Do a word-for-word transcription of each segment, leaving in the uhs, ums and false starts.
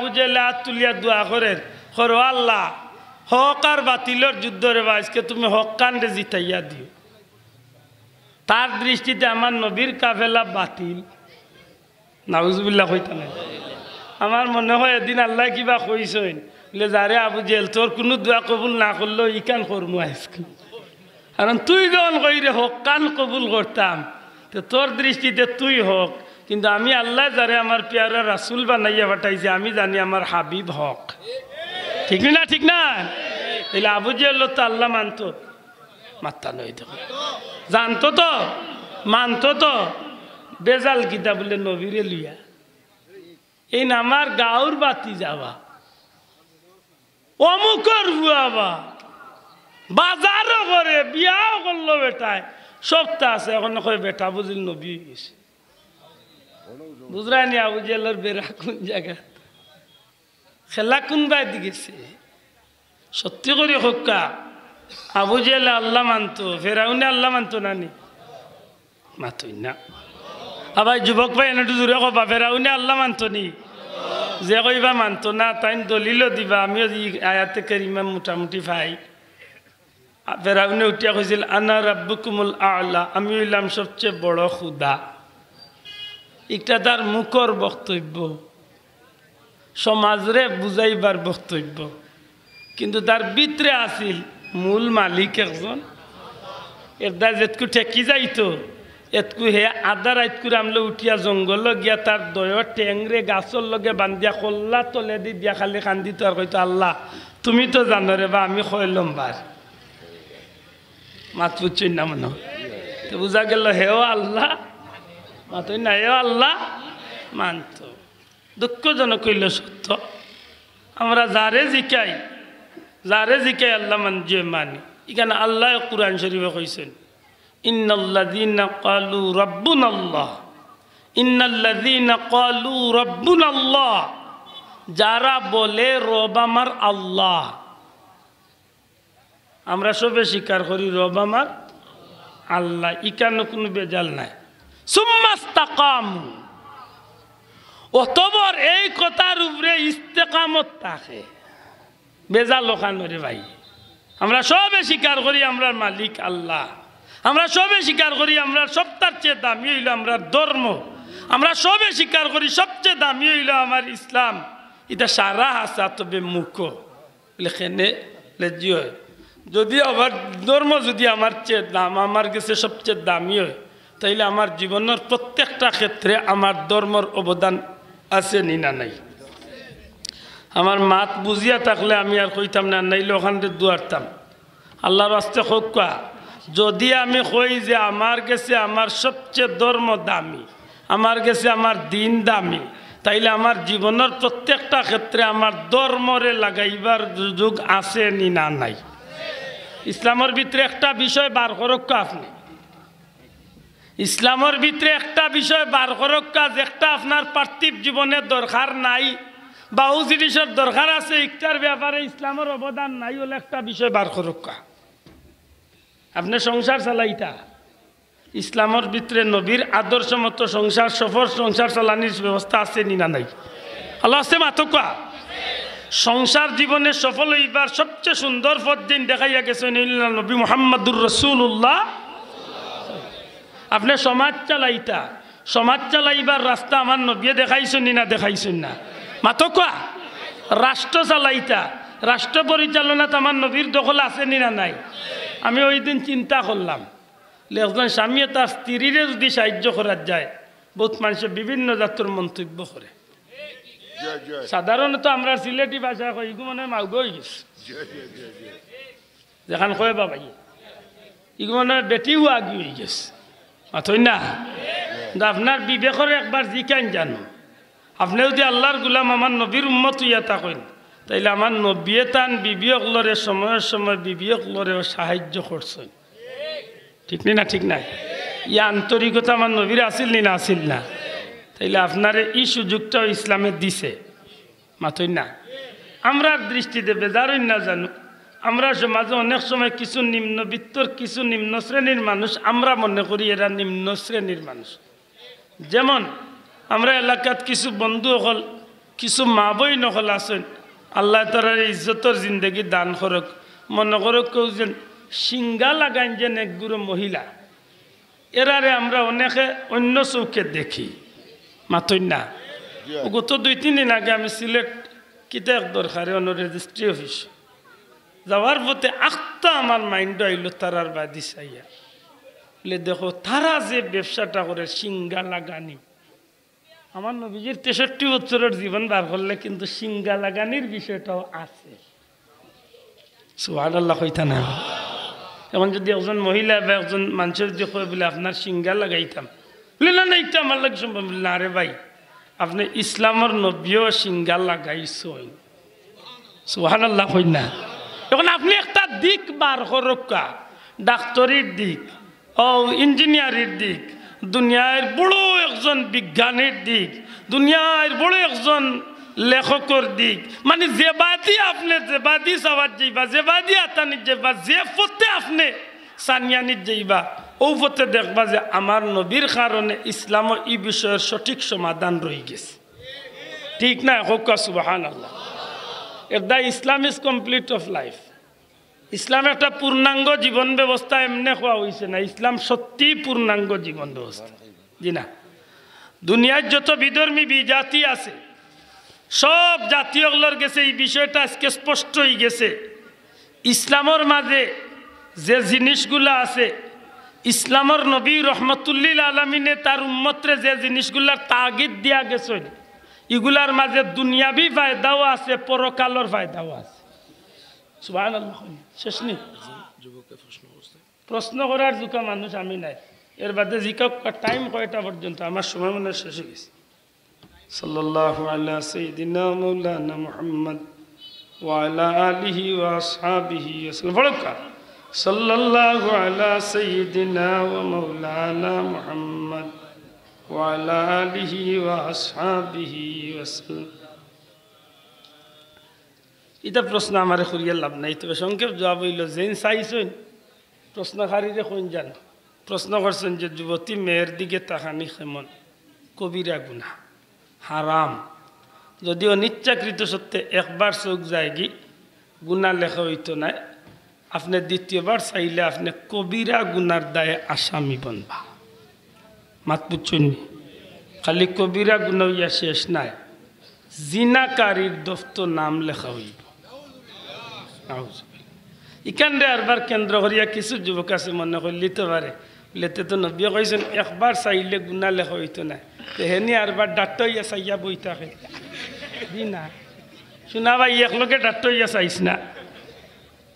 আবু জেহেলে আত তুলিয়া দোয়া করের, করো, "আল্লাহ, হক আর বাতিলর যুদ্ধ রে বা, আইজকে তুমি হক খানরে জিতাইয়া দিও।" তার দৃষ্টিতে আমার নবীর কাফেলা বাতিল। নাউজুবিল্লাহ কইতা নায়। আমার মনে হয় এদিন আল্লায় কিবা কইছইন, বুলে, "যারে আবু জেহেল, তোর কুনু দোয়া কবুল না করলেও ইখান করমু আইজকে।" কারণ তুই যখন কইরে হক খান কবুল করতাম, তে তোর দৃষ্টিতে তুই হক, কিন্তু আমি আল্লায় যারে আমার পিয়ারা রাসুল বানাইয়া পাঠাইছি, আমি জানি আমার হাবিব হক। ঠিক নি না? ঠিক না? তাইলে আবু জেহেল তো আল্লাহ মানতো? মাত্তা নই তো। জানতো তো? মানতো তো? বেজাল কিতা বুলে নবীরে লইয়া? এইন আমার গাউর বাতি যাবা, অমুকর ফুয়া বা, বাজারও করে, বিয়াও করলো বেটায়, সবতা আছে, এখন কয় বেটা বুঝিল নবী অই গেছে। বুঝরায় নি আবু জেহেলর বেড়া কুন জাগাত? খেলা কুনবায়দি গেছে? সত্যি করি কউক্কা, আবু জেহেলে আল্লাহ মানতো, ফেরাউনে আল্লাহ মানতো না নি? মাতইন না। আবার যুবক ভাই, এনে একটু জোরে কবা, ফেরাউনে আল্লাহ মানতো নি? যে কইবা মানতো না, তাইন দলিলও দিবা, আমিও ই আয়াতে কারিমা মোটামুটি পাই। আ, ফেরাউনে উঠিয়া কইছিল, "আনা রাব্বুকুমুল আ'লা, আমি অইলাম সবচেয়ে বড় খুদা।" ইটা তার মুখর বক্তব্য, সমাজরে বুঝাইবার বক্তব্য, কিন্তু তার ভিতরে আছিল মূল মালিক একজন। এরদায় যেতকু ঠেকি যাইতো, এতকু হে আধা রাইতকুর আমলে উঠিয়া জঙ্গলো গিয়া তার দয়র ঠেংরে গাছর লগে বান্ধিয়া কল্লা তলেদি দিয়া খালি কান্দিতো আর কইতো, "আল্লাহ, তুমি তো জানো রে বা, আমি কয় লম্বার।" মাত বুঝছইন না মনো? তে বুঝা গেল হেও আল্লাহ মাতইন না, হেও আল্লাহ মানতো। দুঃখজনক অইল সত্য, আমরা যারে জিকাই, যারে জিকাই আল্লাহ মান-, যে মানি। ইখান আল্লায় কুরআন শরিফো কইছইন, "ইন্নাল্লাযীনা ক্বালু রাব্বুনাল্লাহ, ইন্নাল্লাযীনা ক্বালু রাব্বুনাল্লাহ।" যারা বলে, "রব আমার আল্লাহ।" আমরা সবে স্বীকার করি, রব আমার আল্লাহ, ইখানো কুনু বেজাল নাই। সুম্মাস্তাকামু, অতঃপর এই কথার উপরে ইস্তেকামত থাকে। বেজাল অখান রে ভাই, আমরা সবে স্বীকার করি আমরার মালিক আল্লাহ, আমরা সবে স্বীকার করি আমরার সবতার চেয়ে দামি অইল আমরার ধর্ম, আমরা সবে স্বীকার করি সবচেয়ে দামি অইল আমার ইসলাম। ইটা সারা হাছা, তবে মুখো লেখেনে লেজি অয়। যদি আমার ধর্ম যদি আমার চেয়ে দাম, আমার গেছে সবচেয়ে দামি অয়, তাইলে আমার জীবনর প্রত্যেকটা ক্ষেত্রে আমার ধর্মর অবদান আছে নি না নাই? আমার মাত বুঝিয়া থাকলে আমি আর কইতাম না, নাইলে অখানরে দুয়ারতাম। আল্লাহর ওয়াস্তে কউক্কা, যদি আমি কই যে আমার গেছে আমার সবচেয়ে ধর্ম দামি, আমার গেছে আমার দিন দামি, তাইলে আমার জীবনর প্রত্যেকটা ক্ষেত্রে আমার ধর্মরে লাগাইবার সুযোগ আছে নি না নাই? ইসলামর ভিতরে একটা বিষয় বার করউক্কা আপনে, ইসলামর ভিতরে একটা বিষয় বার করউক্কা, যেটা আপনার পার্থিব জীবনে দরকার নাই, বা অউ জিনিসর দরকার আছে, ইকটার ব্যাপারে ইসলামর অবদান নাই, অলা একটা বিষয় বার করউক্কা। আপনে সংসার চালাইতা, ইসলামর ভিতরে নবীর আদর্শ মতো সংসার, সফল সংসার চালানির ব্যবস্থা আছে নি না নাই? আল্লাহ আছে মাতউক্কা। সংসার জীবনে সফল অইবার সবচেয়ে সুন্দর পথ যেইন দেখাইয়া গেছইন, অইলা নবী মুহাম্মাদুর রাসূলুল্লাহ। আপনে সমাজ চালাইতা, সমাজ চালাইবার রাস্তা আমার নবীয়ে দেখাইছইন নি না দেখাইছইন না? মাতউক্কা। রাষ্ট্র চালাইতা, রাষ্ট্র পরিচালনাত আমার নবীর দখল আছে নি না নাই? আমি ওই দিন চিন্তা করলাম, একজন স্বামীয়ে তার স্ত্রীরে যদি সাহায্য করাত যায়, বউত মানষে বিভিন্ন জাতর মন্তব্য করে। সাধারণত আমরা সিলেটি ভাষায় কই, "ইগু মনে অয় মাউগা অই গেছে।" যেখান কয় বাবাই, "ইগু মনে অয় বেটি হুয়াগি অই গেছে।" মাতইন না? কিন্তু আপনার বিবেকরে একবার জিকাইন জানো, আপনে যদি আল্লাহর গুলাম, আমার নবীর উম্মত অইয়া থাকইন, তাইলে আমার নবীয়ে তান বিবি অকলরে সময় সময় বিবি অকলরেও সাহায্য করছইন। ঠিক নি না? ঠিক নায়? ই আন্তরিকতা আমার নবীর আছিল নি না? আছিল না? তাইলে আপনারে ই সুযোগটাও ইসলামে দিছে। মাতইন না? আমরার দৃষ্টিতে বেজার অইন না জানো, আমরার সমাজে অনেক সময় কিছু নিম্নবিত্তর, কিছু নিম্ন শ্রেণীর মানুষ, আমরা মনে করি এরা নিম্ন শ্রেণীর মানুষ। যেমন আমরা এলাকাত কিছু বন্ধু অকল কিছু মা বইন অকল আছইন, আল্লায় তারারে ইজ্জতর জিন্দেগি দান করউক। মনো করউক কেউ যেন শিঙ্গা লাগাইন যেন এক গুরু মহিলা, এরারে আমরা অনেকে অইন্য চউখে দেখি, মাতইন না? গত দুই তিন দিন আগে আমি সিলেট কিতা এক দরকারে অনো রেজিস্ট্রি অফিস যাওয়ার পথে আখতা আমার মাইন্ডো আইলো তারার বাদি চাইয়া। বলে, "দেখো, তারা যে ব্যবসাটা করের শিঙ্গা লাগানি, আমার নবীজির তেষট্টি বছরর জীবন বার করলে কিন্তু শিঙ্গা লাগানির বিষয়টাও আছে।" সুবহানাল্লাহ কইতা না? এখন যদি একজন মহিলা বা একজন মানষে যদি কয় বলে, "আপনার শিঙ্গা লাগাইতাম", বলে, "না, না, ইটা আমার লাগি সম্ভব না।" বলে, "না রে ভাই, আপনে ইসলামর নবীও শিঙ্গা লাগাইছইন।" সুবহানাল্লাহ কইন না? এখন আপনে একটা দিক বার করউক্কা, ডাক্তারির দিক, ও ইঞ্জিনিয়ারির দিক, দুনিয়ার বড় একজন বিজ্ঞানীর দিক, দুনিয়ার বড় একজন লেখকর দিক, মানে যেবাদি আপনে যেবাদি চাওয়াত যাইবা, যেবাদি আতানিত যাইবা, যে পথে আপনে চানিয়ানিত যাইবা, অউ পথে দেখবা যে আমার নবীর কারণে ইসলামো ই বিষয়র সঠিক সমাধান রইগেছে। ঠিক না? কউক্কা সুবহানাল্লাহ। এর দ্বারা Islam is complete of life। ইসলাম একটা পূর্ণাঙ্গ জীবন ব্যবস্থা, এমনে কওয়া অইছে না। ইসলাম সত্যিই পূর্ণাঙ্গ জীবন ব্যবস্থা। জি না, দুনিয়ার যত বিধর্মী বিজাতি আছে, সব জাতি অকলর গেছে ই বিষয়টা আজকে স্পষ্ট অইগেছে। ইসলামর মাঝে যে জিনিসগুলা আছে, ইসলামর নবী রহমতুল্লিল আলামিনে তার উম্মতরে যে জিনিসগুলার তাগিদ দিয়া গেছইন, ইগুলার মাঝে দুনিয়াবি ফায়দাও আছে, পরকালর ফায়দাও আছে। সুবহানাল্লাহ। শেষ নি? প্রশ্ন করার জুকা মানুষ আমি নাই। এর বাদে জিকাউক্কা, টাইম কয়টা পর্যন্ত? আমার সময় মনে হয় শেষ অইগেছে। সাল্লাল্লাহু আলা সাইয়্যিদিনা মাওলানা মুহাম্মদ ওয়া আলা আলিহি ওয়া আসহাবিহি ওয়া সাল্লাম। পড়উক্কা। সাল্লাল্লাহু আলা সাইয়্যিদিনা ওয়া মাওলানা মুহাম্মদ ওয়া আলা আলিহি ওয়া আসহাবিহি ওয়া সাল্লাম। ইটা প্রশ্ন আমারে করিয়া লাভ নাই, তবে সংক্ষেপ জবাব অইলো, যেইন চাইছইন, প্রশ্নকারীরে কইন যান, প্রশ্ন করছইন যে যুবতী মেয়ের দিকে তাকানি কেমন? কবিরা গুনা, হারাম। যদি অনিচ্ছাকৃত সত্ত্বে একবার চউখ যায়গি, গুনা লেখা অইতো নায়। আপনে দ্বিতীয়বার চাইলে আপনে কবিরা গুনার দায়ে আসামি বনবা। মাত বুঝছইন নি? খালি কবিরা গুনা অইয়া শেষ নায়, জিনাকারীর দফতর নাম লেখা অইবো। নাউজুবিল্লাহ। ইখানরে আরবার কেন্দ্র করিয়া কিছু যুবক আছে মনে করলিতে পারে, বলে, "তে তো নবীয়ে কইছইন একবার চাইলে গুনা লেখা অইতো নায়, তে হেনি আরবার ডাট্টা অইয়া চাইয়া বই থাকে।" জি না, শুনা ভাই, একলগে ডাট্টা অইয়া চাইস না।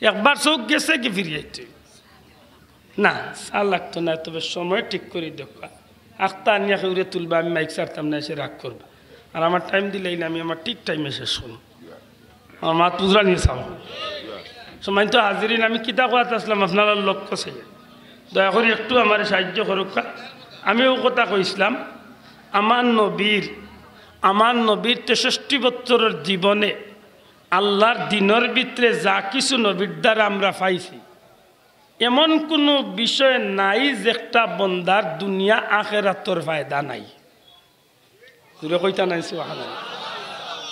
একবার চউখ গেছে কি ফিরিয়া আইতে অইবো? না, চা লাগতো না, তবে সময় ঠিক করি দেখবা। আখতা আনিয়া কেউরে তুলবা, আমি মাইক ছাড়তাম না, এসে রাগ করবা। আর আমার টাইম দিলেই না, আমি আমার ঠিক টাইমে শেষ করমু। আমার মাত বুঝরা নি চাও? সম্মানিত হাজিরিন, আমি কিতা কওয়াত আছলাম আপনারার লক্ষ্য চাইয়া। দয়া করি একটু আমারে সাহায্য করউক্কা। আমি অউ কথা কইছলাম, আমার নবীর, আমার নবীর তেষট্টি বছরর জীবনে আল্লার দ্বীনর ভিতরে যা কিছু নবীর দ্বারা আমরা পাইছি, এমন কুনু বিষয় নাই যেটা বন্দার দুনিয়া আখেরাতর ফায়দা নাই। জুরে কইতা নায় সুবহানাল্লাহ।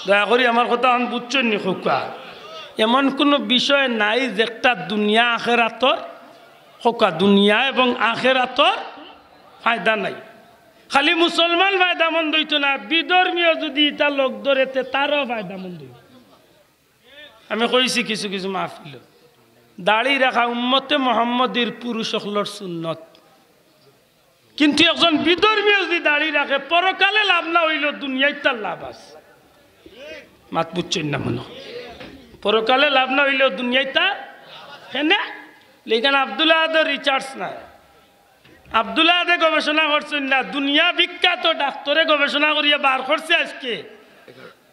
দয়া করি আমার কথা অখন বুঝছইন নি কউক্কা। এমন কুনু বিষয় নাই যেটা দুনিয়া আখেরাতর, কউক্কা, দুনিয়া এবং আখেরাতর ফায়দা নাই। খালি মুসলমান ফায়দামন্দ অইতো না, বিধর্মীয় যদি ইতা লগ ধরে তে তারও ফায়দামন্দ অইবো। আমি কইছি কিছু কিছু মাহফিলো, দাড়ি রাখা উম্মতে মোহাম্মদীর পুরুষ অকলর সুন্নত। কিন্তু একজন বিধর্মীয় যদি দাড়ি রাখে, পরকালে লাভ না অইলেও দুনিয়াইত তার লাভ আছে। মাত বুঝছইন না মনো? পরকালে লাভ না অইলেও দুনিয়াইত তার, কেনে? লেকিন আব্দুল আহাদর রিসার্চ নাই। আব্দুল আহাদে গবেষণা করছইন না, দুনিয়া বিখ্যাত ডাক্তরে গবেষণা করিয়া বার করছে আজকে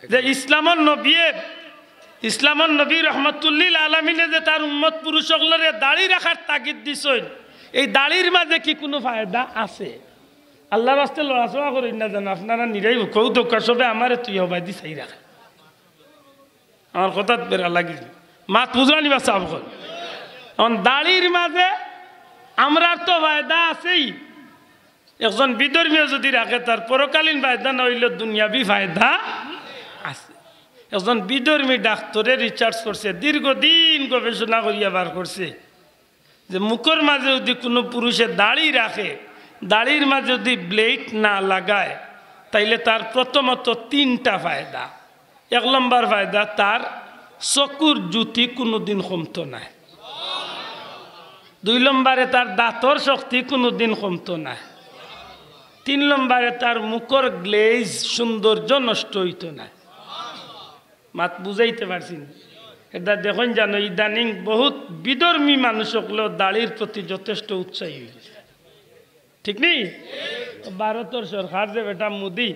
যে ইসলামর নবীয়ে, ইসলামর নবী রহমতুল্লিল আলামিনে যে তার উম্মত পুরুষ অকলরে দাড়ি রাখার তাগিদ দিছইন, এই দাড়ির মাঝে কি কুনু ফায়দা আছে? আল্লার ওয়াস্তে লড়াচড়া করইন না যেন, আপনারা নিরাই কও দোকা সবে আমারে তুই হবাই দি চাই রাখা। আমার কথাত বেড়া লাগিল। মাত বুঝরা নি বা সাব অকল। এখন দাড়ির মাঝে আমরার তো ফায়দা আছেই। একজন বিধর্মীয় যদি রাখে, তার পরকালীন ফায়দা না অইলেও দুনিয়াবি ফায়দা। আছে। একজন বিধর্মী ডাক্তরে রিসার্চ করছে, দীর্ঘদিন গবেষণা করিয়া বার করছে যে মুখর মাঝে যদি কুনু পুরুষে দাড়ি রাখে, দাড়ির মাঝে যদি ব্লেড না লাগায়, তাইলে তার প্রথমত তিনটা ফায়দা। এক নম্বর ফায়দা, তার চকুর জ্যোতি কুনুদিন কমতো নায়। দুই নম্বরে, তার দাঁতর শক্তি কুনুদিন কমতো নায়। তিন নম্বরে, তার মুখর গ্লেজ, সৌন্দর্য নষ্ট অইতো নায়। মাত বুঝাইতে পারছি নি? এটা দেখইন জানো, ইদানিং বহুত বিধর্মী মানুষ অকলও দাড়ির প্রতি যথেষ্ট উৎসাহী অইগেছে। ঠিক নি? ভারতর সরকার যে বেটা মোদি,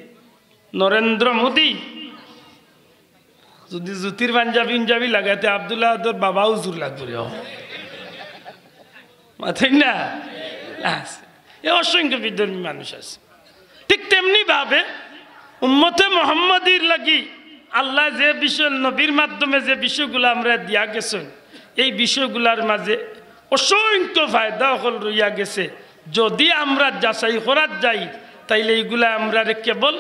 নরেন্দ্র মোদি, যদি জুতির পাঞ্জাবি উঞ্জাবি লাগাইতে আব্দুল্লাহ আদর বাবা হুজুর লাগবো রে। মাতইন না? আছে। এ অসংখ্য বিধর্মী মানুষ আছে। ঠিক তেমনি ভাবে উম্মতে মোহাম্মদীর লাগি আল্লাহ যে বিষয়, নবীর মাধ্যমে যে বিষয়গুলা আমরা দিয়া গেছইন, এই বিষয়গুলার মাঝে অসংখ্য ফায়দা অকল রইয়া গেছে। যদি আমরা যাচাই করাত যাই, তাইলে এইগুলা আমরারে কেবল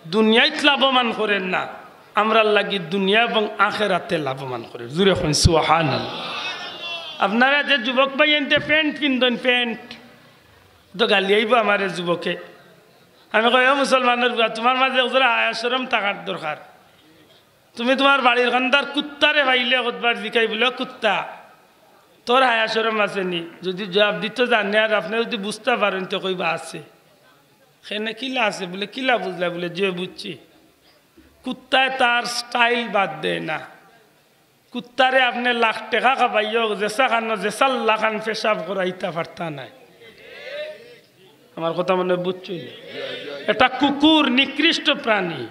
দুনিয়াত লাভবান করের না, আমরার লাগি দুনিয়া এবং আখেরাতে লাভবান করের। জুরে কইন সুবহানাল্লাহ। আপনারা যে যুবক ভাইয়াইন্তে প্যান্ট পিন্দইন, প্যান্ট তো গালি আইবো আমারে যুবকে। আমি কই, "ও মুসলমানর পুয়া, তুমার মাঝে একজোড়া হায়া শরম থাকার দরকার। তুমি তুমার বাড়ির কান্দার কুত্তারে পাইলে কতবার জিকাই বলে, 'ও কুত্তা, তোর হায়া শরম আছে নি?' যদি জবাব দিতো জানে আর আপনে যদি বুঝতা পারইন তে কইবা, 'আছে।' কেনে কিলা আছে? বলে, "কিলা বুঝলা?" বলে, "যে বুঝছি।" কুত্তায় তার স্টাইল বাদ দেয় না। কুত্তারে আপনে লাখ টেকা খাবাইয়া হোক, যেছা খানো যেছা লাখান পেশাব করাইতা পারতা নায়। আমার কথা মনে বুঝছইন নি? এটা কুকুর, নিকৃষ্ট প্রাণী।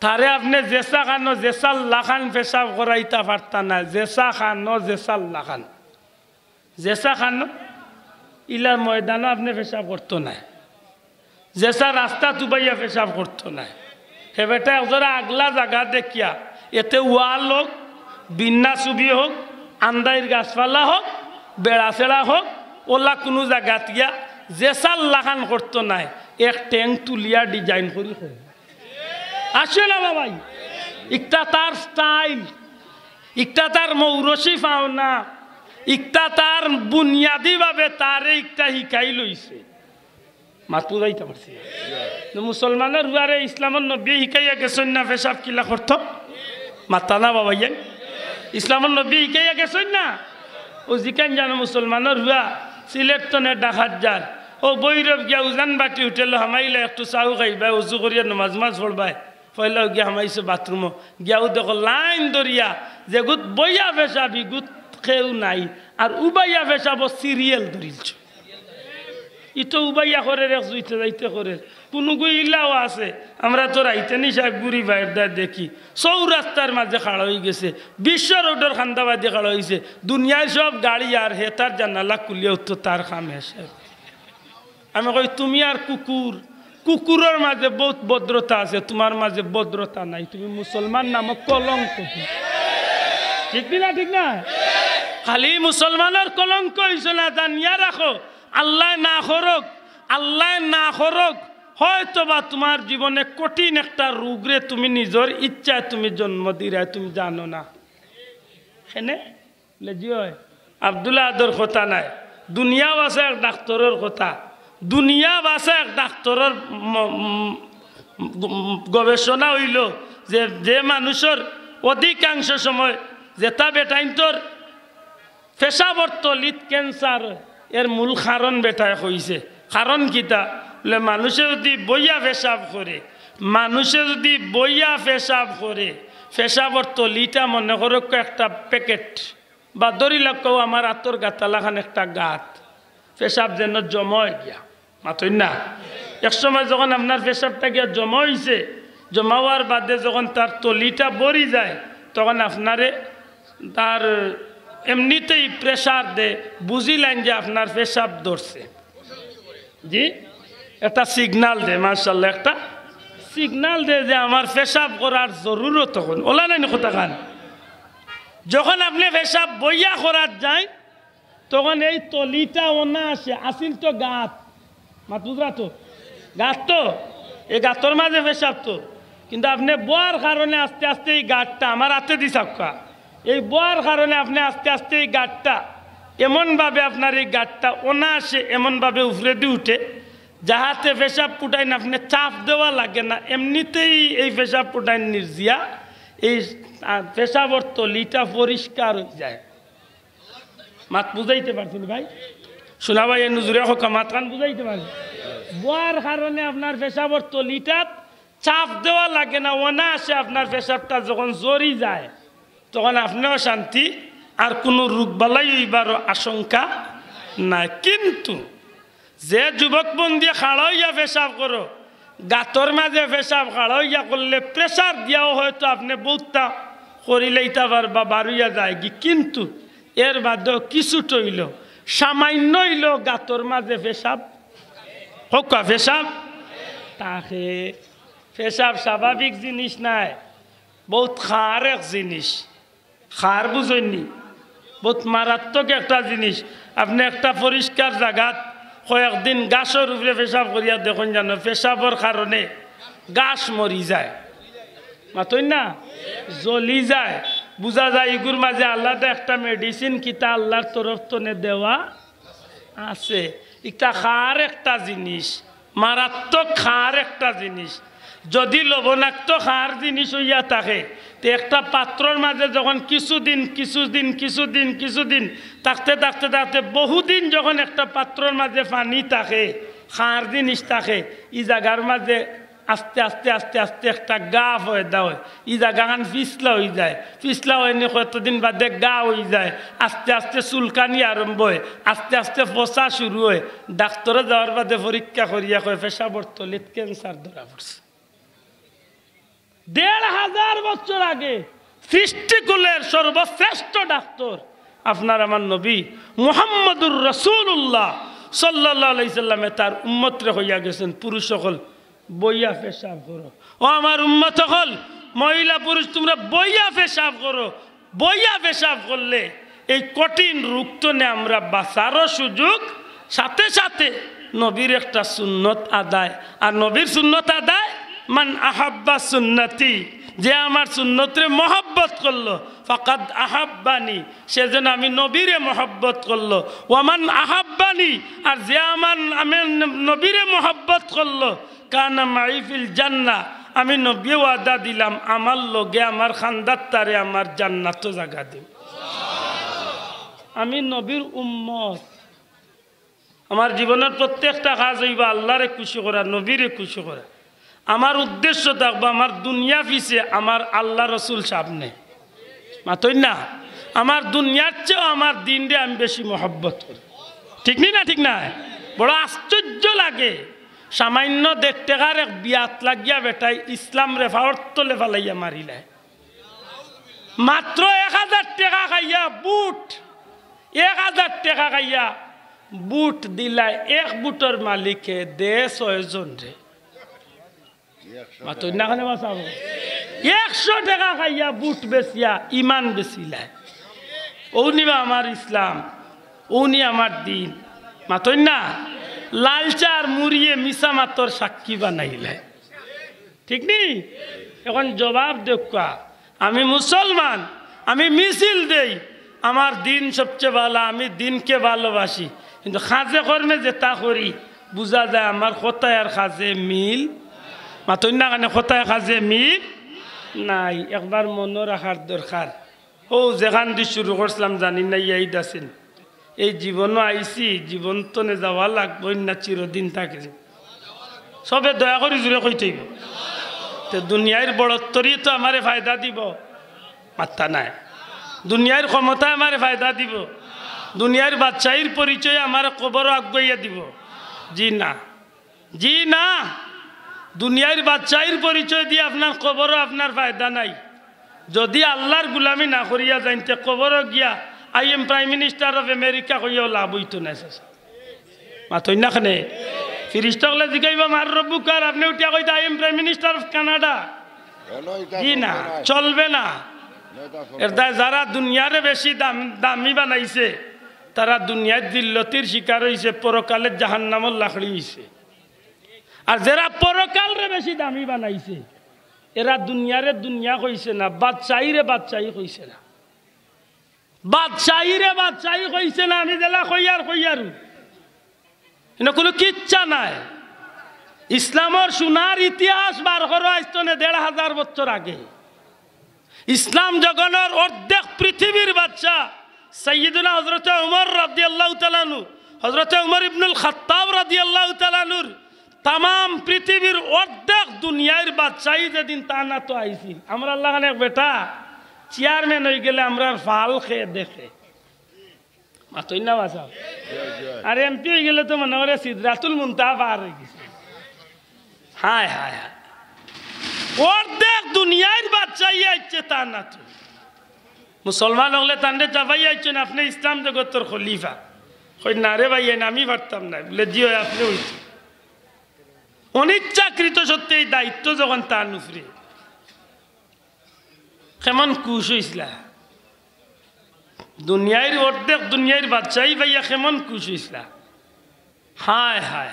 তারে আপনে যেছা খানো যেছা লাখান পেশাব করাইতা পারতা নায়, যেছা খানো যেছা লাখান। যেছা খানো ইলা ময়দানো আপনে পেশাব করতো নায়, যেছা রাস্তাত উবাইয়া পেশাব করতো নায়। হে বেটা একজোড়া আগলা জাগা দেখিয়া, এতে ওয়াল হোক, বিন্না ছবি হোক, আন্দাইর গাছপালা হোক, বেড়াছেড়া হোক, ওলা কুনু জাগাত গিয়া যেছা লাখান করতো নায়, এক ঠেং তুলিয়া ডিজাইন করি করে। আছে না বাবাই? ইকটা তার স্টাইল, ইকটা তার মৌরসি পাওনা, ইকটা তার বুনিয়াদিভাবে তারে ইকটা হিকাই লইছে। মাত বুঝাইতা পারছি না? তো মুসলমানর পুয়ারে ইসলামর নবীয়ে হিকাইয়া গেছইন না পেশাব কিলা করতো? মাতা না বাবাইয়াইন? ইসলামর নবীয়ে হিকাইয়া গেছইন না? ও জিকাইন জানো মুসলমানর পুয়া সিলেট তনে ঢাকাত যার, ও ভৈরব গিয়া উজান বাটি হোটেলো হামাইলা, একটু চাউ খাইবায়, উজু করিয়া নমাজ মাজ পড়বায়। পয়লা গিয়া হামাইছে বাথরুমো, গিয়াউ দেখো লাইন ধরিয়া যেগুত বইয়া পেশাব ইগুত কেউ নাই, আর উবাইয়া পেশাবো সিরিয়াল ধরিলছে। ইতো উবাইয়া করের, এক জুইতে যাইতে করের, কুনুগু ইলাও আছে। আমরা তো রাইতে নিশা ঘুরি বাইর দায় দেখি, চৌরাস্তার মাঝে খাড়া অইগেছে, বিশ্ব রোডর কান্দাবাদি খাড়া অইছে, দুনিয়ার সব গাড়ি আর হে তার জানালা খুলিয়া উঠতো, তার কাম শেষ। আমি কই, "তুমি আর কুকুর, কুকুরর মাঝে বউত ভদ্রতা আছে, তুমার মাঝে ভদ্রতা নাই, তুমি মুসলমান নামক কলঙ্ক।" ঠিক নি না? ঠিক না? খালি মুসলমানর কলঙ্ক অইছো না, জানিয়া রাখো, আল্লায় না করউক, আল্লায় না করউক, হয়তো বা তুমার জীবনে কঠিন একটা রোগরে তুমি নিজর ইচ্ছায় তুমি জন্ম দিরায়, তুমি জানো না। কেনে? বলে, "জি অয়, আব্দুল আহাদর কথা নায়, দুনিয়া বাঁচা এক ডাক্তরর কথা।" দুনিয়া বাঁচা এক ডাক্তরর ম-, ম-, গ-, গবেষণা অইলো যে, যে মানুষর অধিকাংশ সময় যেটা বেটাইন্তর পেশাবর তলিত ক্যান্সার, এর মূল কারণ বেটায় কইছে। কারণ কিতা? বলে, মানুষে যদি বইয়া পেশাব করে, মানুষে যদি বইয়া পেশাব করে, পেশাবর তলিটা মনে করো একটা প্যাকেট, বা ধরি লউক্কা আমার আতর গাতালাখান একটা গাত, পেশাব যেন জমা অই গিয়া। মাতইন না? এক সময় যখন আপনার পেশাবটা গিয়া জমা অইছে, জমা অওয়ার বাদে যখন তার তলিটা ভরি যায়, তখন আপনারে তার এমনিতেই প্রেশার দে, বুঝিলাইন যে আপনার পেশাব ধরছে। জি, একটা সিগনাল দে, মাশাআল্লাহ, একটা সিগনাল দে যে আমার পেশাব করার জরুরত অখন। ওলা নাইনি কথাখান? যখন আপনে পেশাব বইয়া করাত যাইন, তখন এই তলিটা অনা আছে, আছিল তো গাত। মাত বুঝরা তো? গাত তো, এই গাতর মাঝে পেশাব তো। কিন্তু আপনে বওয়ার কারণে আস্তে আস্তে এই গাঁটটা, আমার আতে দি চাউক্কা, এই বওয়ার কারণে আপনে আস্তে আস্তে এই গাঁটটা এমনভাবে, আপনার এই গাঁটটা অনায়াসে এমনভাবে উপরেদি উঠে, যাহাতে পেশাব ফুটাইন আপনে চাপ দেওয়া লাগে না, এমনিতেই এই পেশাব ফুটাইন নির্জিয়া, এই, আহ, পেশাবর তলিটা পরিষ্কার অইযায়। মাত বুঝাইতে পারছি নি ভাই? শুনা ভাই, এ নজুরে হকা মাতখান বুঝাইতে পারছি। বওয়ার কারণে আপনার পেশাবর তলিটাত চাপ দেওয়া লাগে না, অনায়াসে আপনার পেশাবটা যখন ঝরি যায়, তখন আপনেও শান্তি, আর কুনু রোগ বালাই অইবারও আশঙ্কা নাই। কিন্তু যে যুবক বন্দিয়ে খাড়া অইয়া পেশাব করো, গাতর মাঝে পেশাব খাড়া অইয়া করলে pressure দিয়াও হয়তো আপনে বউততা করিলাইতা পারবা, বার অইয়া যায়গি। কিন্তু এর বাদেও কিছুটা অইলো, সামান্য অইলো গাতর মাঝে পেশাব, হকা পেশাব থাকে। পেশাব স্বাভাবিক জিনিস নায়, বউত খার এক জিনিস। খার বুঝইন নি? বউত মারাত্মক একটা জিনিস। আপনে একটা পরিষ্কার জাগাত কয়েকদিন ঘাসর উপরে পেশাব করিয়া দেখইন জানো, পেশাবর কারণে ঘাস মরি যায়, মাতইন না, জ্বলি যায়। বুঝা যায় ইগুর মাঝে আলাদা একটা medicine কিতা আল্লার তরফ তনে দেওয়া আছে। ইটা খার একটা জিনিস, মারাত্মক খার একটা জিনিস। যদি লবণাক্ত খার জিনিস অইয়া থাকে, তে একটা পাত্রর মাঝে যখন কিছুদিন, কিছুদিন, কিছুদিন, কিছুদিন থাকতে, থাকতে, থাকতে বহুদিন যখন একটা পাত্রর মাঝে পানি থাকে, খার জিনিস থাকে, ই জাগার মাঝে আস্তে আস্তে, আস্তে আস্তে একটা ঘা পয়দা অয়, ই জাগাখান পিছলা অইযায়, পিছলা অইনি কতদিন বাদে ঘা অইযায়, আস্তে আস্তে চুলকানি আরম্ভ অয়, আস্তে আস্তে ফসা শুরু অয়। ডাক্তরো যাওয়ার বাদে পরীক্ষা করিয়া কয়, "পেশাবর তলিত cancer ধরা পড়ছে।" দেড় হাজার বছর আগে সৃষ্টিকুলের সর্বশ্রেষ্ঠ ডাক্তর আপনার আমার নবী মুহাম্মদুর রাসূলুল্লাহ সাল্লাল্লাহু আলাইহি সাল্লামে তার উম্মতরে কইয়া গেছেন, "পুরুষ অকল, বইয়া পেশাব করো। ও আমার উম্মত অকল, মহিলা পুরুষ, তুমরা বইয়া পেশাব করো।" বইয়া পেশাব করলে এই কঠিন রোগ তনে আমরা বাঁচারও সুযোগ, সাথে সাথে নবীর একটা সুন্নত আদায়। আর নবীর সুন্নত আদায়, "মান আহাব্বা সুন্নতি", যে আমার সুন্নতরে মহব্বত করলো, "ফাকাদ আহাব্বানি", সে যেন আমি নবীরে মহব্বত করলো। "ওয়ামান আহাব্বানি", আর যে আমার, আমি নবীরে মহব্বত করলো, "কানা মাই ফিল জান্নাহ", আমি নবীয়ে ওয়াদা দিলাম, আমার লগে আমার খান্দাত তারে আমার জান্নাতো জাগা দিমু। আমি নবীর উম্মত, আমার জীবনর প্রত্যেকটা কাজ অইবা আল্লারে খুশি করা, নবীরে খুশি করা। আমার উদ্দেশ্য থাকবো আমার দুনিয়া পিছে, আমার আল্লা রসুল সামনে। মাতইন না, আমার দুনিয়ার চেয়েও আমার দিনরে আমি বেশি মহব্বত করি। ঠিক নি না? ঠিক না? বড় আশ্চর্য লাগে, সামান্য দেড় টেকার এক বিয়াত লাগিয়া বেটায় ইসলামরে পাওর তলে ফালাইয়া মারিলায়। মাত্র এক হাজার টেকা খাইয়া ভোট, এক হাজার টেকা খাইয়া ভোট দিলায়, এক ভোটর মালিকে দেয় ছয় জনরে। মাতইন না কেনে বাঁচাবো? একশো টেকা খাইয়া ভোট বেচিয়া ইমান বেচিলায়। অউ নিবা আমার ইসলাম, অউ নি আমার দিন। মাতইন না, লাল চা আর মুড়িয়ে মিছা মাতর সাক্ষী বানাইলায়। ঠিক নি? এখন জবাব দেউক্কা, আমি মুসলমান, আমি মিছিল দেই, আমার দিন সবচেয়ে ভালা, আমি দিনকে ভালোবাসি, কিন্তু কাজে কর্মে যেটা করি, বুঝা যায় আমার কথায় আর কাজে মিল। মাতইন না কেনে, কথায় কাজে মিল নাই। একবার মনো রাখার দরকার। অউ যেখান দি শুরু করছিলাম, জানি না ইয়াদ আছে নি। এই জীবনো আইছি, জীবন তনে যাওয়া লাগবো না চিরদিন থাকি। সবে দয়া করি জুরে কইতে অইবো। তে দুনিয়ার বড়ত্বরি তো আমারে ফায়দা দিবো? মাত্তা নাই। দুনিয়ার ক্ষমতায় আমারে ফায়দা দিবো? দুনিয়ার বাদশাহীর পরিচয় আমারে কবরো আগুয়াইয়া দিবো? জি না। জি না, দুনিয়ার বাদশাহীর পরিচয় দিয়া আপনার কবরো আপনার ফায়দা নাই। যদি আল্লার গুলামি না করিয়া যাইন, তে কবরো গিয়া "I am Prime Minister of America" কইয়াও লাভ অইতো নায়, চাচা। মাতইন না কেনে? ফিরিস্তা অকলে জিগাইবা, "মান রব্বুকা?" আর আপনে উঠিয়া কইতা, "I am Prime Minister of Canada." জি না, চলবে না। এর দায় যারা দুনিয়ারে বেশি দাম, দামি বানাইছে, তারা দুনিয়ার জিল্লতির শিকার অইছে, পরকালের জাহান্নামর লাকড়ি অইছে। আর যেরা পরকালরে বেশি দামি বানাইছে, এরা দুনিয়ারে দুনিয়া কইছে না, বাদশাহীরে বাদশাহী কইছে না। বাদশাহীরে বাদশাহী কইছে না, আমি যেলা কইয়ার কইয়ার। ইনো কুনু কিচ্ছা নাই। ইসলামর সোনার ইতিহাস বার করো, আইজ তনে দেড় হাজার বছর আগে। ইসলাম জগতর অর্ধেক পৃথিবীর বাদশা সাইয়্যিদুনা হযরতে উমর রাদিয়াল্লাহু তাআলা আনহু, হযরতে উমর ইবনুল খাত্তাব রাদিয়াল্লাহু তাআলা আনহুর তামাম পৃথিবীর অর্ধেক দুনিয়ার বাদশাহী যেদিন তান আতো আইছিল, আমরার লাখান এক বেটা চেয়ারম্যান অইগেলে আমরার ফাল কে দেখে। মাতইন না বাসা। আর এমপি অইগেলে তো মনে করে সিদরাতুল মুনতাহা পার অইগেছে। হায়, হায়, হায়। অর্ধেক দুনিয়ার বাদশাহী আইছে তান আতো। মুসলমান অকলে তানরে চাপাইয়া আইছইন, "আপনে ইসলাম জগতর খলিফা।" কইন, "না রে ভাইয়াইন, আমি পারতাম নায়।" বুলে, "জি অয়, আপনে অইছে।" অনিচ্ছাকৃত সত্ত্বে এই দায়িত্ব যখন তান উপরে, কেমন খুশ অইছিলা? দুনিয়ার অর্ধেক দুনিয়ার বাদশাহী পাইয়া কেমন খুশ অইছিলা? হায়, হায়।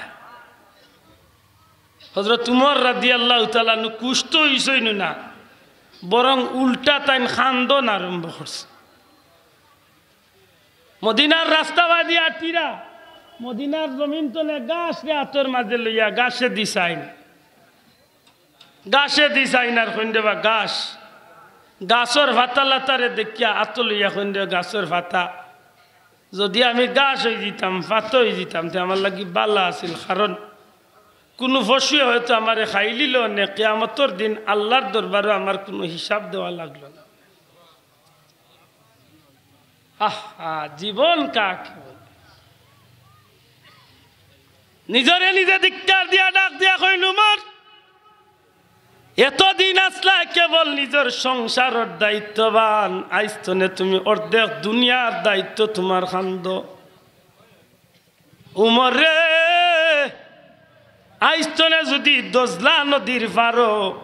হযরত উমর রাদিয়াল্লাহু তাআলা আনহু খুশ তো অইছইন না, বরং উল্টা তাইন কান্দন আরম্ভ করছে। মদিনার রাস্তা বাদি আটিরা, মদিনার জমিন তনে ঘাসরে আতর মাঝে লইয়া ঘাসেদি চাইন, ঘাসেদি চাইন আর কইন রে বা ঘাস, ঘাসর পাতা লাতারে দেখিয়া আতো লইয়া কইন রে গাছর পাতা, যদি আমি ঘাস অইযিতাম, পাতা অইযিতাম, তে আমার লাগি ভালা আছিল, কারণ কুনু পশুয়ে হয়তো আমারে খাইলিলো নে, কিয়ামতর দিন আল্লার দরবারো আমার কুনু হিসাব দেওয়া লাগলো না। আহা, জীবন কাকে বলে? নিজরে নিজে ধিক্কার দিয়া ডাক দিয়া কইন, "উমর, এতদিন আছলায় কেবল নিজর সংসারর দায়িত্ববান, আইজ তনে তুমি অর্ধেক দুনিয়ার দায়িত্ব তুমার কান্দো।" উমর রে, আইজ তনে যুদি দজলা নদীর পারো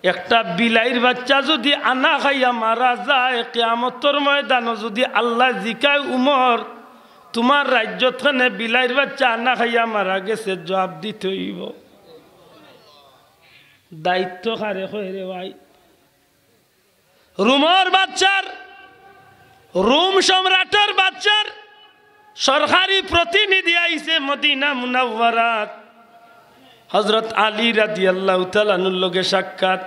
একটা বিলাইর বাচ্চা যুদি আনা খাইয়া মারা যায়, কিয়ামতর ময়দানো যুদি আল্লায় জিকায়, "উমর, তুমার রাইজ্যত কেনে বিলাইর বাচ্চা আনা খাইয়া মারা গেছে?" জুয়াব দিতে অইবো। দায়িত্ব কারে কয় রে ভাই? রুমর বাদশার, রুম সম্রাটর বাদশার সরকারি প্রতিনিধি আইছে মদিনা মুনাওয়ারাত। হযরত আলী রাদিয়াল্লাহু তাআলা আনহুর লগে সাক্ষাৎ।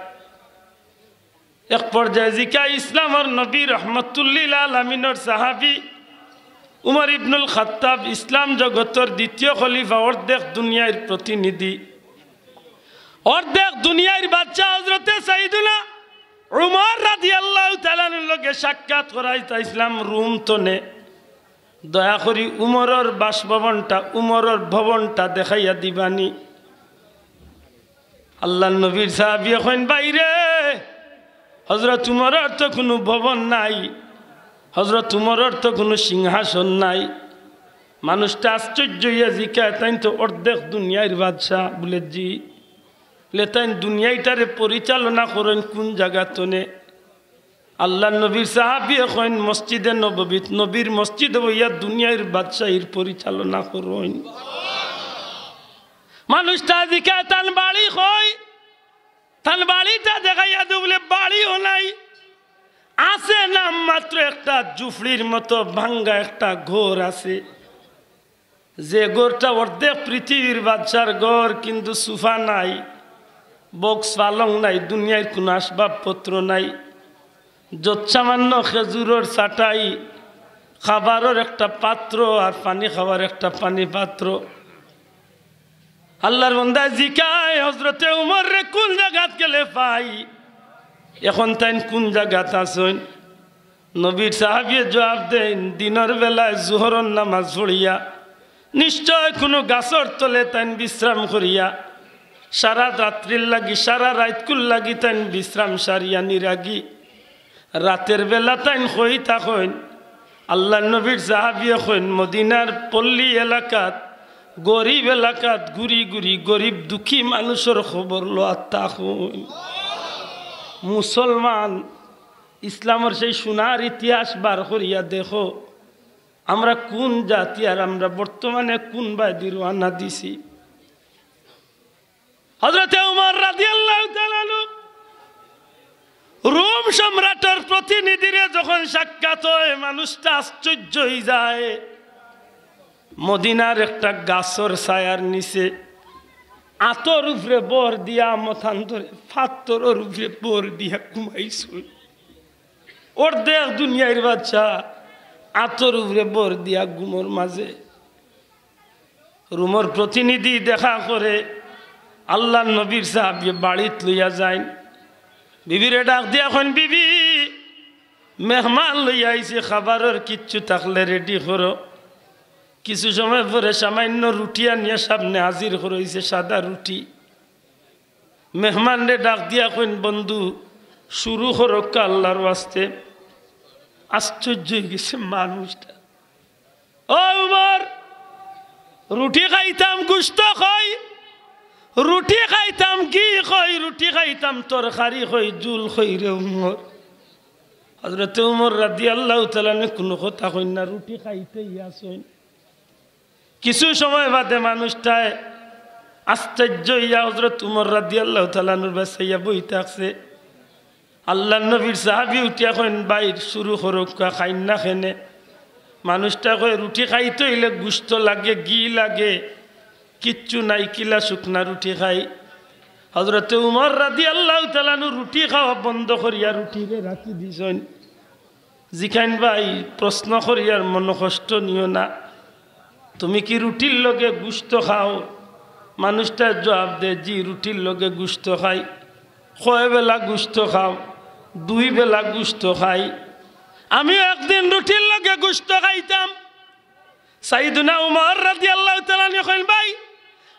এক পর্যায়ে জিকায় ইসলামর নবী রহমতুল্লিল আলামিনর সাহাবী উমর ইবনুল খাত্তাব, ইসলাম জগতর দ্বিতীয় খলিফা, অর্ধেক দুনিয়ার প্রতিনিধি, অর্ধেক দুনিয়ার বাদশা হযরতে সাইয়্যিদুনা উমর রাদিয়াল্লাহু তাআলা আনহুর লগে সাক্ষাৎ করাইতা আইছলাম রুম তনে। দয়া করি উমরর বাসভবনটা, উমরর ভবনটা দেখাইয়া দিবানি। আল্লার নবীর সাহাবিয়ে কইন, "ভাইরে, হযরত উমরর তো কুনু ভবন নাই, হযরত উমরর তো কুনু সিংহাসন নাই।" মানুষটা আশ্চর্য অইয়া জিকায়, "তাইন তো অর্ধেক দুনিয়ার বাদশা?" বুলে, "জি।" বুলে, "তাইন দুনিয়াটারে পরিচালনা করইন কুন জাগা তনে?" আল্লার নবীর সাহাবিয়ে কইন, "মসজিদে নববীত, নবীর মসজিদো বইয়া দুনিয়ার বাদশাহীর পরিচালনা করইন।" মানুষটা জিকায়, "তান বাড়ি কই?" তান বাড়িটা দেখাইয়া দেও। বুলে, "বাড়িও নাই, আছে নাম মাত্র একটা ঝুপড়ির মতো ভাঙ্গা একটা ঘর আছে, যে ঘরটা অর্ধেক পৃথিবীর বাদশার ঘর, কিন্তু সোফা নাই, বক্স পালং নাই, দুনিয়ার কুনু আসবাবপত্র নাই, যৎসামান্য খেজুরর চাটাই, খাবারর একটা পাত্র আর পানি খাওয়ার একটা পানি পাত্র।" আল্লার বন্দায় জিকায়, "হযরতে উমররে কুন জাগাত গেলে পাই? এখন তাইন কুন জাগাত আছইন?" নবীর সাহাবিয়ে জুয়াব দেইন, "দিনর বেলায় জোহরর নামাজ পড়িয়া নিশ্চয় কুনু গাছর তলে তাইন বিশ্রাম করিয়া সারা রাত্রির লাগি, সারা রাইতকুর লাগি তাইন বিশ্রাম সারিয়া নিরাগী রাতের বেলা তাইন কই থাকইন?" আল্লার নবীর সাহাবিয়ে কইন, "মদিনার পল্লী এলাকাত, গরিব এলাকাত ঘুরি ঘুরি গরিব দুঃখী মানুষর খবর লওয়াত থাকইন।" মুসলমান, ইসলামর সেই সোনার ইতিহাস বার করিয়া দেখো, আমরা কুন জাতি আর আমরা বর্তমানে কুন বায়দি রওয়ানা দিছি। হযরতে উমর রাদিয়াল্লাহু তাআলা আনহু রোম সম্রাটর প্রতিনিধিরে যখন সাক্ষাৎ অয়, মানুষটা আশ্চর্য অইযায়। মদিনার একটা গাছর ছায়ার নিচে আতর উপরে ভর দিয়া, মতান্তরে পাথরর উপরে ভর দিয়া ঘুমাইছইন। অর্ধেক দুনিয়ার বাদশা আতর উপরে ভর দিয়া ঘুমর মাঝে। রোমর প্রতিনিধি দেখা করে, আল্লার নবীর সাহাবীয়ে বাড়িত লইয়া যাইন। বিবিরে ডাক দিয়া কইন, "বিবি, মেহমান লইয়া আইছি, খাবারর কিচ্ছু থাকলে রেডি করো।" কিছু সময় পরে সামান্য রুটি আনিয়া সামনে হাজির করইছে, সাদা রুটি। মেহমানরে ডাক দিয়া কইন, "বন্ধু, শুরু করউক্কা আল্লার ওয়াস্তে।" আশ্চর্য অইগেছে মানুষটা। "ও উমর, রুটি খাইতাম গুস্ত কই, রুটি খাইতাম ঘি কই, রুটি খাইতাম তরকারি কই, ঝুল কই রে উমর?" হযরতে উমর রাদিয়াল্লাহু তাআলা আনহু কুনু কথা কইন না, রুটি খাইতেউ আছইন। কিছু সময় বাদে মানুষটায় আশ্চর্য অইয়া হযরত উমর রাদিয়াল্লাহু তাআলা আনহুর বায় চাইয়া বই থাকছে। আল্লার নবীর সাহাবী উঠিয়া কইন, "ভাই, শুরু করউক্কা, খাইন না কেনে?" মানুষটায় কয়, "রুটি খাইতে অইলে গুস্ত লাগে, ঘি লাগে, কিচ্ছু নাই, কিলা শুকনা রুটি খাই?" হযরতে উমর রাদিয়াল্লাহু তাআলা আনহু রুটি খাওয়া বন্ধ করিয়া রুটিরে রাখি দিছইন। জিকাইন, "ভাই, প্রশ্ন করিয়ার মনো কষ্ট নিও না, তুমি কি রুটির লগে গুস্ত খাও?" মানুষটায় জবাব দেয়, "জি, রুটির লগে গুস্ত খাই।" "কয় বেলা গুস্ত খাও?" "দুই বেলা গুস্ত খাই।" "আমিও একদিন রুটির লগে গুস্ত খাইতাম।" সাইয়েদুনা উমর রাদিয়াল্লাহু তাআলা আনহু কইন, "ভাই,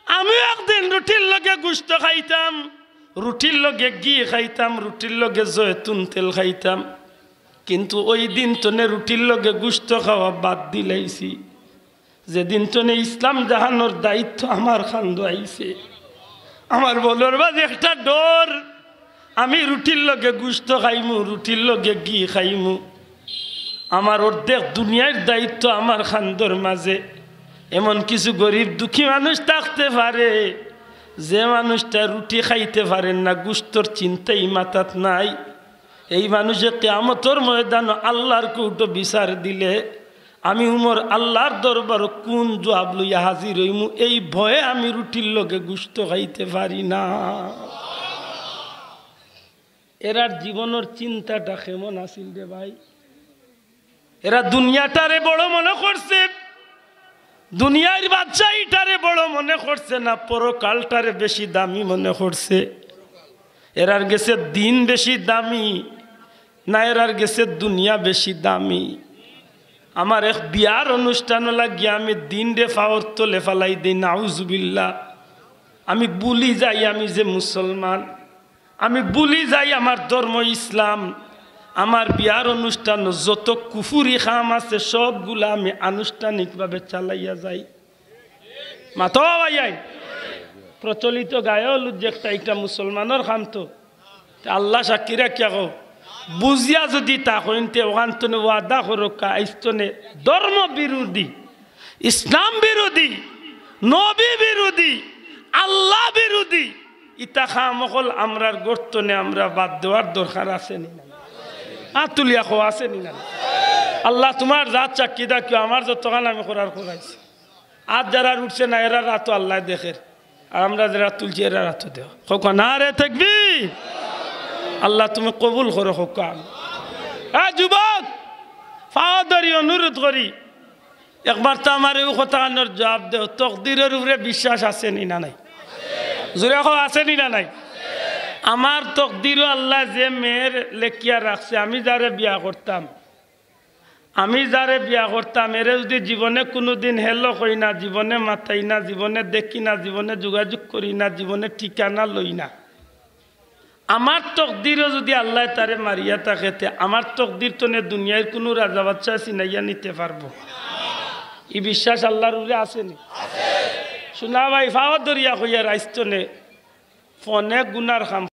আমিও একদিন রুটির লগে গুস্ত খাইতাম, রুটির লগে ঘি খাইতাম, রুটির লগে জয়তুন তেল খাইতাম, কিন্তু ওই দিন তনে রুটির লগে গুস্ত খাওয়া বাদ দিলাইছি। যেদিন তনে ইসলাম জাহানোর দায়িত্ব আমার কান্দো আইছে, আমার বলর বাদে একটা ডর, আমি রুটির লগে গুস্ত খাইমু, রুটির লগে ঘি খাইমু, আমার অর্ধেক দুনিয়ার দায়িত্ব আমার কান্দর মাঝে। এমন কিছু গরিব দুঃখী মানুষ থাকতে পারে, যে মানুষটা রুটি খাইতে পারেন না, গুস্তর চিন্তাই মাথাত নাই, এই মানুষে কিয়ামতর ময়দানো আল্লার কোর্টো বিচার দিলে আমি উমর আল্লার দরবারো কুন জবাব লইয়া হাজির অইমু, এই ভয়ে আমি রুটির লগে গুস্ত খাইতে পারি না।" এরার জীবনর চিন্তাটা কেমন আছিল রে ভাই? এরা দুনিয়াটারে বড় মনে করছে, দুনিয়ার বাদশাহিটারে বড় মনে করছে না, পরকালটারে বেশি দামি মনে করছে। এরার গেছে দিন বেশি দামি না, এরার গেছে দুনিয়া বেশি দামি? আমার এক বিয়ার অনুষ্ঠানো লাগিয়া আমি দিনরে পাওর তলে ফালাই দেই, নাউজুবিল্লাহ। আমি ভুলি যাই আমি যে মুসলমান, আমি ভুলি যাই আমার ধর্ম ইসলাম। আমার বিয়ার অনুষ্ঠানো যত কুফুরি কাম আছে সবগুলা আমি আনুষ্ঠানিকভাবে চালাইয়া যাই। মাতো ভাইয়াইন, প্রচলিত গায়ে হলুদ যে একটা, একটা মুসলমানর কাম তো। তে আল্লা সাক্ষী রাখিয়া কও, বুঝিয়া যুদি তা কইন তে অখান তনে ওয়াদা করউক্কা, আইজ তনে ধর্ম বিরোধী, ইসলাম বিরোধী, নবী বিরোধী, আল্লা বিরোধী ইতা কাম অকল আমরার ঘর তনে আমরা বাদ দেওয়ার দরকার আছে নি না? আত তুলিয়া কও, আছে নি না? আল্লা তুমার জাত সাক্ষী রাখিও, আমার যতখান আমি করার করাইছি। আত যারার উঠছে না, এরার আতও আল্লায় দেখের। আর আমরা যারা তুলছি, এরার আতও দেও। কউক্কা নারে তাকবীর। আল্লা তুমি কবুল করো কউক্কা। এ যুবক, পাও ধরি অনুরোধ করি, একবার তো আমারে অউ কথাখানর জুয়াব দেও, তকদিরর উপরে বিশ্বাস আছে নি না নাই? জুরে কও, আছে নি না নাই? আমার তকদিরো আল্লায় যে মেয়ের লেখিয়া রাখছে, আমি যারে বিয়া করতাম, আমি যারে বিয়া করতাম, এরে যুদি জীবনে কুনুদিন hello কই না, জীবনে মাতাই না, জীবনে দেখি না, জীবনে যোগাযোগ করি না, জীবনে ঠিকানা লই না, আমার তকদিরো যুদি আল্লায় তারে মারিয়া থাকে, তে আমার তকদির তনে দুনিয়ার কুনু রাজা বাদশায় ছিনাইয়া নিতে পারবো? ই বিশ্বাস আল্লার উপরে আছে নি? শুনা ভাই, পাও ধরিয়া কইয়ার আইজ তনে ফোনে গুনার কাম